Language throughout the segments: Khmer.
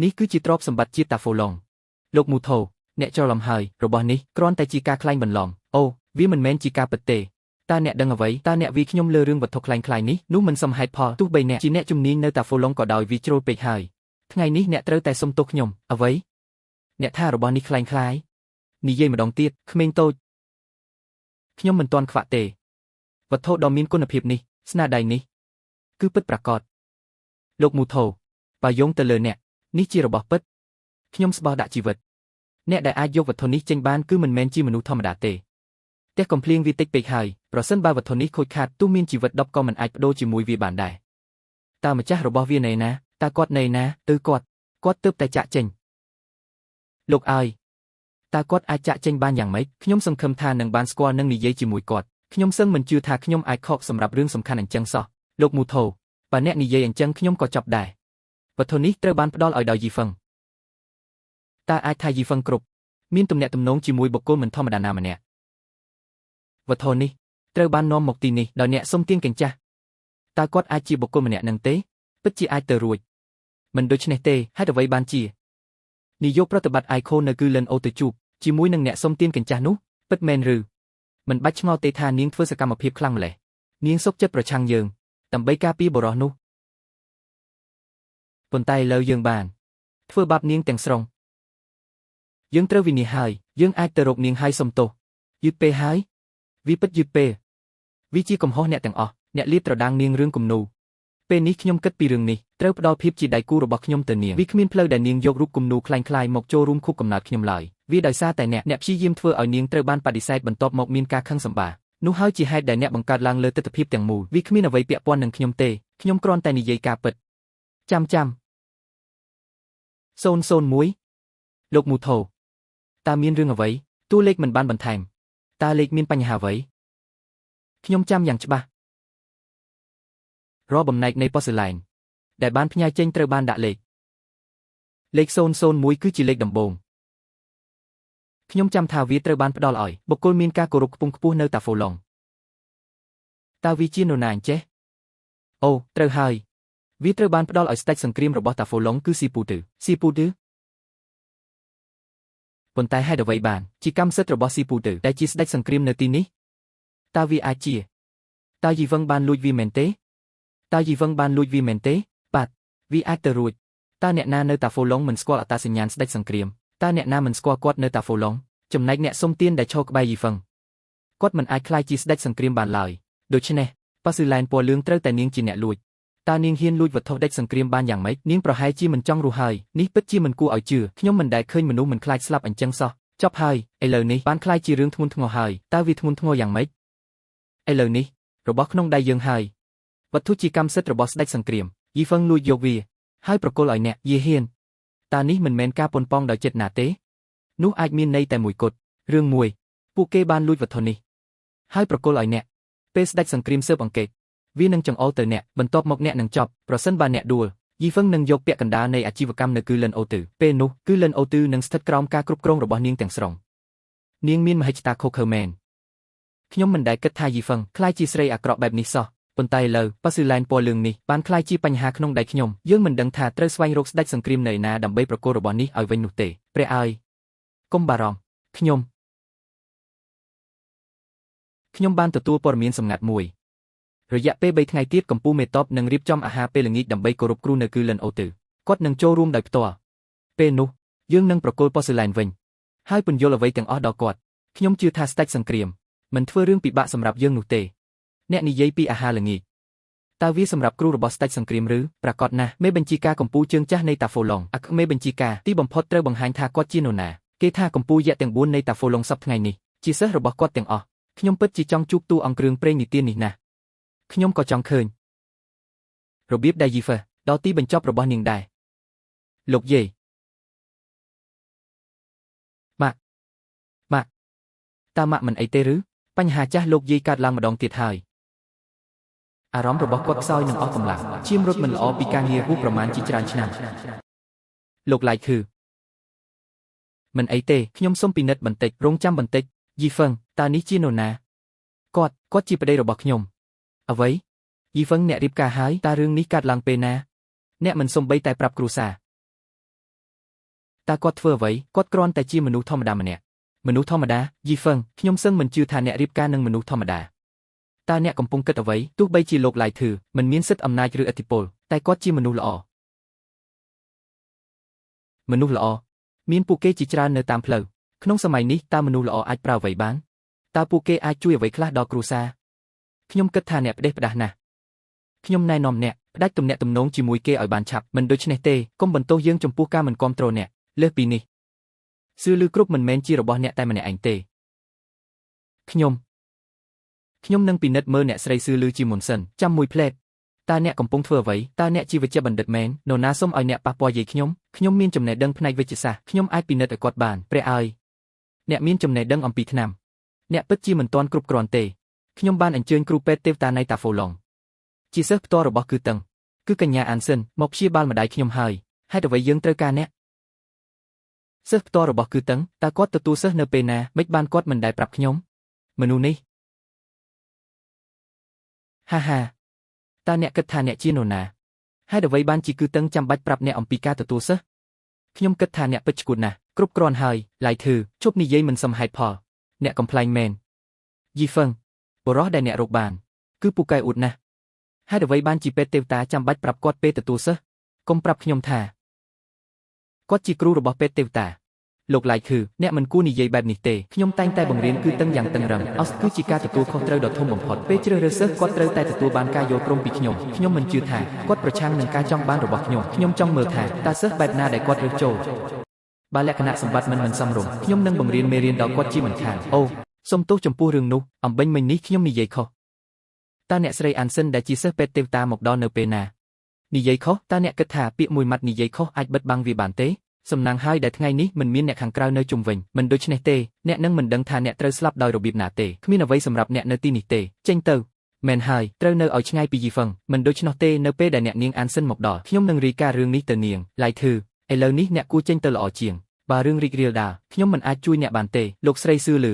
នេះគឺជាទ្រព្យសម្បត្តិជាតិតាហ្វូឡុងលោកមូថូអ្នកច្រឡំហើយរបស់នេះគ្រាន់តែជាការក្លែងបន្លំអូវាមិនមែនជាការពិតទេតើអ្នកដឹងអ្វីតើអ្នកវាខ្ញុំលើរឿងវត្ថុក្លែងក្លាយនេះនោះមិនសមហេតុផលទោះបីអ្នកជាអ្នកជំនាញនៅតាហ្វូឡុងក៏ដោយវាជ្រុលពេកហើយថ្ងៃនេះអ្នកត្រូវតែសុំទោសខ្ញុំអ្វីអ្នកថារបស់នេះក្លែងក្លាយនិយាយម្ដងទៀតក្មេងតូចខ្ញុំមិនទាន់ខ្វាក់ទេវត្ថុដ៏មានគុណភាពនេះស្នាដៃនេះគឺពិតប្រាកដលោកមូថូបើយោងទៅលើអ្នកនេះជារបស់ពិតខ្ញុំស្បោះដាក់ជីវិតអ្នកដែលអាចយកវត្ថុនេះចេញបានគឺមិនមែនជាមនុស្សធម្មតាទេផ្ទះកំភ្លៀងវាតិចពេកហើយប្រសិនបើវត្ថុនេះខូចខាតទោះមានជីវិត10ក៏មិនអាចប្ដូរជាមួយវាបានដែរតើម្ចាស់របស់វានៅណាតើគាត់នៅណាទៅគាត់គាត់ទើបតែចាក់ចេញលោកអើយតើគាត់អាចចាក់ចេញបានយ៉ាងម៉េចខ្ញុំសង្ឃឹមថានឹងបានស្គាល់និងនិយាយជាមួយគាត់ខ្ញុំសឹងមិនជឿថាខ្ញុំអាចខកសម្រាប់រឿងសំខាន់អញ្ចឹងសោះលោកមូថូបើអ្នកនិយាយអញ្ចឹងខ្ញុំក៏ចប់ដែរវត្ថុនេះត្រូវបានផ្ដល់ឲ្យដោយយីហ្វឹងតើអាចថាយីហ្វឹងគ្រប់មានទំនាក់ទំនងជាមួយបុគ្គលមិនធម្មតាណាម្នាក់វត្ថុនេះត្រូវបាននាំមកទីនេះដោយអ្នកសុំទានកញ្ចាស់តើគាត់អាចជាបុគ្គលម្នាក់នឹងទេពិតជាអាចទៅរួចមិនដូច្នេះទេហេតុអ្វីបានជានាយកប្រតិបត្តិអៃខូនៅគឺលិនអូទៅជួបជាមួយនឹងអ្នកសុំទានកញ្ចាស់នោះពិតមែនឬមិនបាច់ឆ្ងល់ទេថានាងធ្វើសកម្មភាពខ្លាំងម្ល៉េះនាងសុខចិត្តប្រឆាំងយើងដើម្បីការពារបរោះនោះប៉ុន្តែឥឡូវយើងបានធ្វើបាបនាងទាំងស្រុងយើងត្រូវវិនិច្ឆ័យហើយយើងអាចទៅរកនាងហើយសុំទោសយឺតពេលហើយវាពិតយឺតពេលវាជាកំហុសអ្នកទាំងអស់អ្នកលាតត្រដាងនាងរឿងគំនូពេលនេះខ្ញុំគិតពីរឿងនេះត្រូវផ្ដល់ភាពជាដៃគូរបស់ខ្ញុំទៅនាងវាគ្មានផ្លូវដែលនាងយករូបគំនូក្លែងក្លាយមកចូលរួមខួបកំណើតខ្ញុំឡើយវាដោយសារតែអ្នកព្យាយាមធ្វើឲ្យនាងត្រូវបានបដិសេធបន្ទាប់មកមានការខឹងសម្បារនោះហើយជាហេតុដែលអ្នកបង្កើតឡើងលើទិដ្ឋភាពទាំងមូលវាគ្មានអ្វីពាក់ព័ន្ធនឹងខ្ញុំទេខ្ញុំគ្រាន់តែនិយាយការពិតចាំចាំ001លោកមូថូតើមានរឿងអ្វីតួលេខមិនបានបន្ថែមតើលេខមានបញ្ហាអ្វីខ្ញុំចាំយ៉ាងច្បាស់រាល់បំណែកនៃប៉ូសឺឡែនដែលបានផ្ញើចេញត្រូវបានដាក់លេខលេខ001គឺជាលេខដំបូងខ្ញុំចាំថាវាត្រូវបានផ្ដល់ឲ្យបុគ្គលមានការគោរពខ្ពង់ខ្ពស់នៅតាហ្វូឡុងតើវាជានរណាអញ្ចេះអូត្រូវហើយវាត្រូវបានផ្ដល់ឲ្យស្ដេចសង្គ្រាមរបស់តាហ្វូឡុងគឺស៊ីពូទឺស៊ីពូទឺប៉ុន្តែហេតុអ្វីបានជាកម្មសិទ្ធិរបស់ស៊ីពូទឺដែលជាស្ដេចសង្គ្រាមនៅទីនេះតើវាអាចជាតើយីវឹងបានលួចវាមែនទេតើយីវឹងបានលួចវាមែនទេបាទវាអាចទៅរួចតើអ្នកណានៅតាហ្វូឡុងមិនស្គាល់អត្តសញ្ញាណស្ដេចសង្គ្រាមតើអ្នកណាមិនស្គាល់គាត់នៅតាហ្វូឡុងចំណែកអ្នកសុំទានដែលឈរក្បែរយីហ្វឹងគាត់មិនអាចក្លាយជាស្ដេចសង្គ្រាមបានឡើយដូច្នេះប៉ាស៊ឺឡែនពណ៌លឿងត្រូវតែនាងជាអ្នកលួចតើនាងហ៊ានលួចវត្ថុដេចសង្គ្រាមបានយ៉ាងម៉េចនាងប្រហែលជាមិនចង់រស់ហើយនេះពិតជាមិនគួរឲ្យជឿខ្ញុំមិនដែលឃើញមនុស្សមិនខ្លាចស្លាប់អញ្ចឹងសោះចប់ហើយឥឡូវនេះបានក្លាយជារឿងធ្ងន់ធ្ងរហើយតើវាធ្ងន់ធ្ងរយ៉ាងម៉េចឥឡូវនេះរបស់ក្នុងដៃយើងហើយវត្ថុជាកម្មសិទ្ធិរបស់ស្ដេចសង្គ្រាមយីហ្វឹងលួចយកវាហើយប្រគល់ឲ្យអ្នកយីហ៊ានតើនេះមិនមែនការប៉ុនប៉ងដោយចិត្តណាទេនោះអាចមានន័យតែមួយគត់រឿងមួយពួកគេបានលួចវត្ថុនេះហើយប្រគល់ឲ្យអ្នកពេលស្ដេចសង្គ្រាមស៊ើបអង្កេតវានឹងចង្អុលទៅអ្នកបន្ទាប់មកអ្នកនឹងចប់ប្រសិនបើអ្នកដួលយីហ្វឹងនឹងយកពាក់កណ្ដាលនៃអាជីវកម្មនៅគឺលិនអូទឺពេលនោះគឺលិនអូទឺនឹងស្ថិតក្រោមការគ្រប់គ្រងរបស់នាងទាំងស្រុងនាងមានមហិច្ឆតាខុសខើមែនខ្ញុំមិនដែលគិតថាយីហ្វឹងក្លាយជាស្រីអាក្រក់បែបនេះសោះប៉ុន្តែឥឡូវប៉ាស៊ឺឡែនពណ៌លឿងនេះបានក្លាយជាបញ្ហាក្នុងដៃខ្ញុំយើងមិនដឹងថាត្រូវស្វែងរកស្ដេចសង្គ្រាមនៅឯណាដើម្បីប្រគល់របស់នេះឲ្យវិញនោះទេព្រះអើយកុំបារម្ភខ្ញុំបានទទួលព័ត៌មានសម្ងាត់មួយរយៈពេល3ថ្ងៃទៀតកម្ពុជាមេតបនឹងរៀបចំអាហារពេលល្ងាចដើម្បីគោរពគ្រូនៅគឺលិនអូទឺគាត់នឹងចូលរួមដោយផ្ទាល់ពេលនោះយើងនឹងប្រគល់ប៉ូសឺឡែនវិញហើយពន្យល់អ្វីទាំងអស់ដល់គាត់ខ្ញុំជឿថាស្ដេចសង្គ្រាមមិនធ្វើរឿងពិបាកសម្រាប់យើងនោះទេអ្នកនិយាយពីអាហារល្ងាចតើវាសម្រាប់គ្រូរបស់ស្ដេចសង្គ្រាមឬប្រាកដណាស់មេបញ្ជាការកម្ពុជាជើងចាស់នៃតាហ្វូឡុងអគ្គមេបញ្ជាការទីបំផុតត្រូវបង្ហាញថាគាត់ជានរណាគេថាកម្ពុជាយៈទាំង4នៃតាហ្វូឡុងសប្តាហ៍ថ្ងៃនេះជាសិស្សរបស់គាត់ទាំងអស់ខ្ញុំពិតជាចង់ជួបតួអង្គគ្រឿងព្រេងនិទាននេះណាស់ខ្ញុំក៏ចង់ឃើញរបៀបដែលយីហ្វេដល់ទីបញ្ចប់របស់នាងដែរលោកយាយម៉ាក់ម៉ាក់តើម៉ាក់មិនអីទេឬបញ្ហាចាស់លោកយាយកើតឡើងម្ដងទៀតហើយអារម្មណ៍របស់គាត់ខ្សោយនិងអស់កម្លាំងឈាមរត់មិនល្អពីការងារហួសប្រមាណជាច្រើនឆ្នាំលោកឡៃគឺមិនអីទេខ្ញុំសូមពិនិត្យបន្តិចរងចាំបន្តិចយីហ្វឹងតើនេះជានរណាគាត់ជាប្តីរបស់ខ្ញុំអ្វីយីហ្វឹងអ្នករៀបការហើយតើរឿងនេះកើតឡើងពេលណាអ្នកមិនសូម្បីតែប្រាប់គ្រួសារ តើគាត់ធ្វើអ្វីគាត់គ្រាន់តែជាមនុស្សធម្មតាម្នាក់មនុស្សធម្មតាយីហ្វឹងខ្ញុំសឹងមិនជឿថាអ្នករៀបការនឹងមនុស្សធម្មតាតើអ្នកកំពុងគិតអ្វីទោះបីជាលោកឡៃធឺមិនមានសិទ្ធិអំណាចឬឥទ្ធិពលតែគាត់ជាមនុស្សល្អមនុស្សល្អមានពួកគេជាច្រើននៅតាមផ្លូវក្នុងសម័យនេះតើមនុស្សល្អអាចប្រើអ្វីបានតើពួកគេអាចជួយអ្វីខ្លះដល់គ្រួសារខ្ញុំគិតថាអ្នកផ្ដេសផ្ដាស់ណាស់ខ្ញុំណែនាំអ្នកផ្ដាច់ទំនាក់ទំនងជាមួយគេឲ្យបានឆាប់មិនដូច្នេះទេកុំបន្ទោសយើងចំពោះការមិនគាំទ្រអ្នកលើសពីនេះសឿលឺគ្រប់មិនមែនជារបស់អ្នកតែម្នាក់ឯងទេខ្ញុំនឹងពិនិត្យមើលអ្នកស្រីសឿលឺជាមុនសិនចាំមួយភ្លែតតើអ្នកកំពុងធ្វើអ្វីតើអ្នកជាវេជ្ជបណ្ឌិតមែននរណាសូមឲ្យអ្នកប៉ះពាល់យាយខ្ញុំខ្ញុំមានចំណេះដឹងផ្នែកវិទ្យាសាស្ត្រខ្ញុំអាចពិនិត្យឲ្យគាត់បានព្រះអើយអ្នកមានចំណេះដឹងអំពីថ្នាំអ្នកពិតជាមិនទាន់គ្រប់គ្រាន់ទេខ្ញុំបានអញ្ជើញគ្រូពេទ្យទេវតានៃតាហ្វូឡុងជាសិស្សផ្ទាល់របស់គឺតឹងគឺកញ្ញាអានសិនមកព្យាបាលម្ដាយខ្ញុំហើយហេតុអ្វីយើងត្រូវការអ្នកសិស្សផ្ទាល់របស់គឺតឹងតើគាត់ទទួលសិស្សនៅពេលណាមិនបានគាត់មិនដែលប្រាប់ខ្ញុំមនុស្សនេះហាហាតើអ្នកគិតថាអ្នកជានរណាហេតុអ្វីបានជាគឺតឹងចាំបាច់ប្រាប់អ្នកអំពីការទទួលសិស្សខ្ញុំគិតថាអ្នកពិតឆ្កួតណាស់គ្រប់គ្រាន់ហើយឡៃធឺជប់និយាយមិនសមហេតុផលអ្នកកំប្លែងមែនយីហ្វឹងបុរសដែលអ្នករកបានគឺពូកែអួតណាស់ហេតុអ្វីបានជាពេទ្យទេវតាចាំបាច់ប្រាប់គាត់ពេលទទួលសិស្សកុំប្រាប់ខ្ញុំថាគាត់ជាគ្រូរបស់ពេទ្យទេវតាលោកឡៃគឺអ្នកមិនគួរនិយាយបែបនេះទេខ្ញុំតែងតែបង្រៀនគឺតឹងយ៉ាងតឹងរឹងអស់គឺជាការទទួលខុសត្រូវដ៏ធំបំផុតពេលជ្រើសរើសសិស្សគាត់ត្រូវតែទទួលបានការយល់ព្រមពីខ្ញុំខ្ញុំមិនជឿថាគាត់ប្រឆាំងនឹងការចង់បានរបស់ខ្ញុំខ្ញុំចង់មើលថាតើសិស្សបែបណាដែលគាត់រើសចូលបើលក្ខណៈសម្បត្តិមិនសមរម្យខ្ញុំនឹងបង្រៀនមេរៀនដល់គាត់ជាមិនខានអូសូមទោសចំពោះរឿងនោះអំបញ្ញមិញនេះខ្ញុំនិយាយខុសតើអ្នកស្រីអានសិនដែលជាសិស្សពេទ្យទេវតាមកដល់នៅពេលណានិយាយខុសតើអ្នកគិតថាពាក្យមួយម៉ាត់និយាយខុសអាចបិទបាំងវាបានទេសំណាងហើយដែលថ្ងៃនេះមិនមានអ្នកខាងក្រៅនៅជុំវិញមិនដូច្នេះទេអ្នកនឹងមិនដឹងថាអ្នកត្រូវស្លាប់ដោយរបៀបណាទេគ្មានអ្វីសម្រាប់អ្នកនៅទីនេះទេចេញទៅមែនហើយត្រូវនៅឲ្យឆ្ងាយពីយីហ្វឹងមិនដូច្នោះទេនៅពេលដែលអ្នកនាងអានសិនមកដល់ខ្ញុំនឹងរាយការណ៍រឿងនេះទៅនាងឡៃធឺឥឡូវនេះអ្នកគួរចេញទៅល្អជាងបើរឿងរីករាលដាលខ្ញុំមិនអាចជួយអ្នកបានទេលោកស្រីសឿលឺ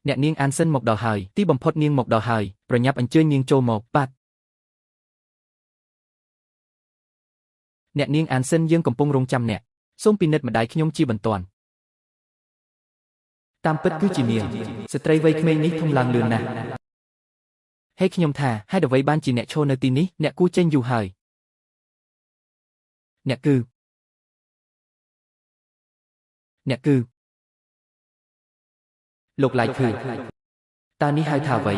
អ្នកនាងអានសិនមកដល់ហើយទីបំផុតនាងមកដល់ហើយប្រញាប់អញ្ជើញនាងចូលមកបាទអ្នកនាងអានសិនយើងកំពុងរងចាំអ្នកសូមពិនិត្យម្ដាយខ្ញុំជាបន្ទាន់តាមពិតគឺជានាងស្ត្រីវ័យក្មេងនេះធំឡើងលឿនណាស់ហេខ្ញុំថាហេតុអ្វីបានជាអ្នកឈរនៅទីនេះអ្នកគួរចេញយូរហើយអ្នកគឺអ្នកគឺលោកឡៃគឺតើនេះហៅថាអ្វី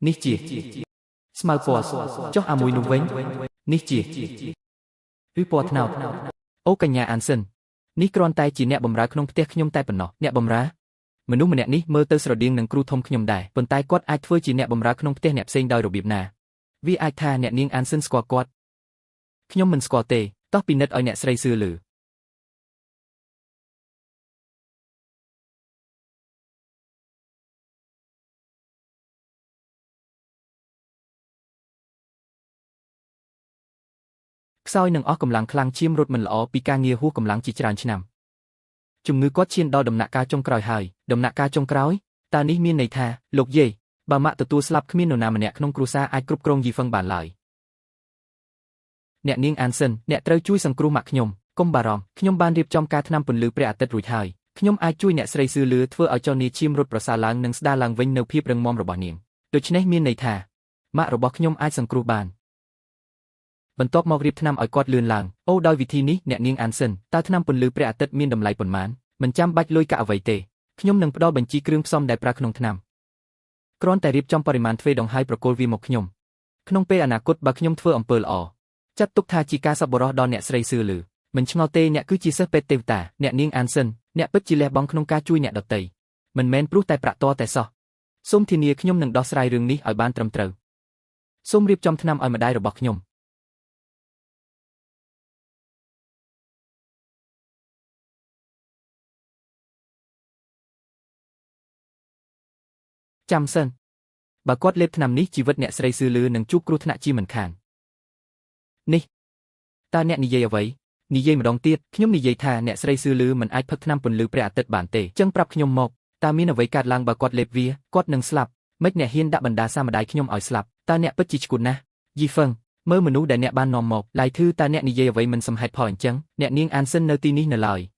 នេះជាស្មៅពណ៌ចុះអាមួយនោះវិញនេះជាឬពណ៌ត្នោតអូកញ្ញាអានសិននេះគ្រាន់តែជាអ្នកបម្រើក្នុងផ្ទះខ្ញុំតែប៉ុណ្ណោះអ្នកបម្រើមនុស្សម្នាក់នេះមើលទៅស្រដៀងនឹងគ្រូធំខ្ញុំដែរប៉ុន្តែគាត់អាចធ្វើជាអ្នកបម្រើក្នុងផ្ទះអ្នកផ្សេងដោយរបៀបណាវាអាចថាអ្នកនាងអានសិនស្គាល់គាត់ខ្ញុំមិនស្គាល់ទេតោះពិនិត្យឲ្យអ្នកស្រីសឿលឺខ្សោយនឹងអស់កម្លាំងខ្លាំងឈាមរត់មិនល្អពីការងារហួសកម្លាំងជាច្រើនឆ្នាំជំងឺគាត់ឈានដល់ដំណាក់កាលចុងក្រោយហើយដំណាក់កាលចុងក្រោយតើនេះមានន័យថាលោកយាយបើម៉ាក់ទទួលស្លាប់គ្មាននរណាម្នាក់ក្នុងគ្រួសារអាចគ្រប់គ្រងយីហ្វឹងបានឡើយអ្នកនាងអានសិនអ្នកត្រូវជួយសង្គ្រោះម៉ាក់ខ្ញុំកុំបារម្ភខ្ញុំបានរៀបចំការថ្នាំពន្លឺព្រះអាទិត្យរួចហើយខ្ញុំអាចជួយអ្នកស្រីសឿលឺធ្វើឲ្យចលនាឈាមរត់ប្រសើរឡើងនិងស្ដារឡើងវិញនូវភាពរឹងមាំរបស់នាងដូច្នេះមានន័យថាម៉ាក់របស់ខ្ញុំអាចសង្គ្រោះបានបន្ទាប់មករៀបថ្នាំឲ្យគាត់លឿនឡើងអូដោយវិធីនេះអ្នកនាងអានសិនតើថ្នាំពន្លឺព្រះអាទិត្យមានតម្លៃប៉ុន្មានមិនចាំបាច់លុយកាក់អ្វីទេខ្ញុំនឹងផ្ដល់បញ្ជីគ្រឿងផ្សំដែលប្រើក្នុងថ្នាំគ្រាន់តែរៀបចំបរិមាណទ្វេដងហើយប្រគល់វាមកខ្ញុំក្នុងពេលអនាគតបើខ្ញុំធ្វើអំពើល្អចាត់ទុកថាជាការសប្បុរសដល់អ្នកស្រីសឿលឺមិនឆ្ងល់ទេអ្នកគឺជាសិស្សពេទ្យទេវតាអ្នកនាងអានសិនអ្នកពិតជាលះបង់ក្នុងការជួយអ្នកដទៃមិនមែនព្រោះតែប្រាក់តតែសោះសូមធានាខ្ញុំនឹងដោះស្រាយរឿងនេះឲ្យបានត្រឹមត្រូវសូមរៀបចំថ្នាំឲ្យម្ដាយរបស់ខ្ញុំចាំសិនបើគាត់លេបថ្នាំនេះជីវិតអ្នកស្រីសឿលឺនឹងជួបគ្រោះថ្នាក់ជាមិនខាននេះតើអ្នកនិយាយអ្វីនិយាយម្ដងទៀតខ្ញុំនិយាយថាអ្នកស្រីសឿលឺមិនអាចផឹកថ្នាំពន្លឺព្រះអាទិត្យបានទេចឹងប្រាប់ខ្ញុំមកតើមានអ្វីកើតឡើងបើគាត់លេបវាគាត់នឹងស្លាប់មិនអ្នកហ៊ានដាក់បណ្ដាសាម្ដាយខ្ញុំឲ្យស្លាប់តើអ្នកពិតជាឆ្កួតណាស់យីហ្វឹង មើលមនុស្សដែលអ្នកបាននាំមកឡៃធឺតើអ្នកនិយាយអ្វីមិនសមហេតុផលអញ្ចឹងអ្នកនាងអានសិននៅទីនេះនៅឡើយ។